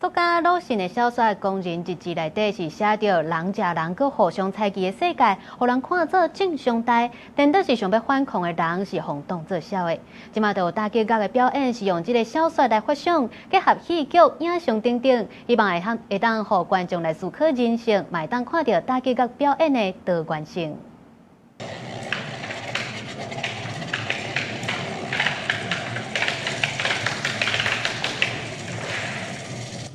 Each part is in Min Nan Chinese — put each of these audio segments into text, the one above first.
作家魯迅的小說《工人日誌》內底是寫著人食人閣互相猜忌的世界，予人看做真相大。顛倒是想欲反抗的人是予當做痟的。這馬就有打擊樂的表演，是用這個小說來發想，結合戲劇、影像等等，希望會當予觀眾來思考人生，嘛會當看著打擊樂表演的多元性。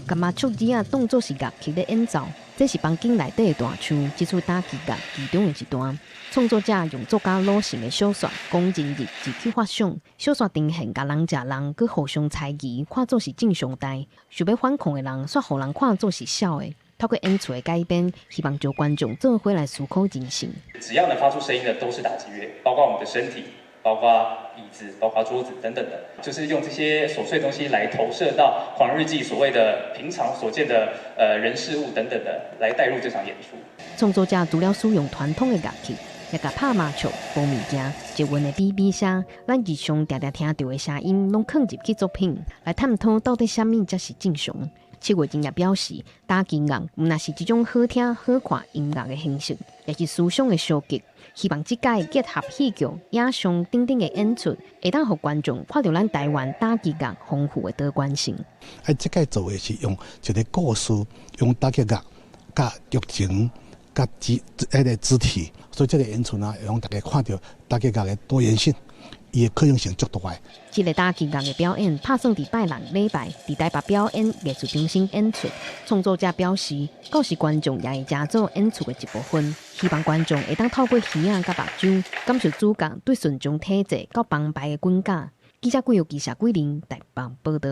共麻雀子仔當做是樂器咧演奏，這是房間內底的大樹，這齣打擊樂其中的一段。創作者用作家魯迅的小說《工人日誌》去發想，小說呈現共人食人，閣互相猜疑，看做是正常代。想欲反抗的人，煞予人看做是痟的。透過演出的改編，希望招觀眾做伙來思考人生。只要能發出聲音的，都是打擊樂，包括我們的身體，包括椅子，包括桌子等等的，就是用這些瑣碎東西來投射到《狂人日記》所謂的平常所見的人事物等等的，來帶入這場演出。創作者除了使用傳統的樂器，也共拍麻將、撥物件、捷運的嗶嗶聲，咱日常定定聽著的聲音，攏囥入去作品，來探討到底啥物才是正常。七月真也表示，打擊樂毋但是一種好聽好看音樂的形式，也是思想的燒擊。希望這屆結合戲劇、影像等等的演出，會當予觀眾看著咱台灣打擊樂豐富的多元性。啊，這屆做的是用一個故事，用打擊樂、佮劇情、佮肢彼個肢體，所以這個演出呢，會予大家看著打擊樂的多元性。伊的可能性足大的。這个打擊樂的表演，拍算佇拜六禮拜佇台北表演藝術中心演出。創作者表示，到時觀眾也會成做演出的一部分，希望觀眾會當透過耳仔佮目睭，感受主角對順從體制佮崩敗的滾感。記者郭玉記者桂林台北報導。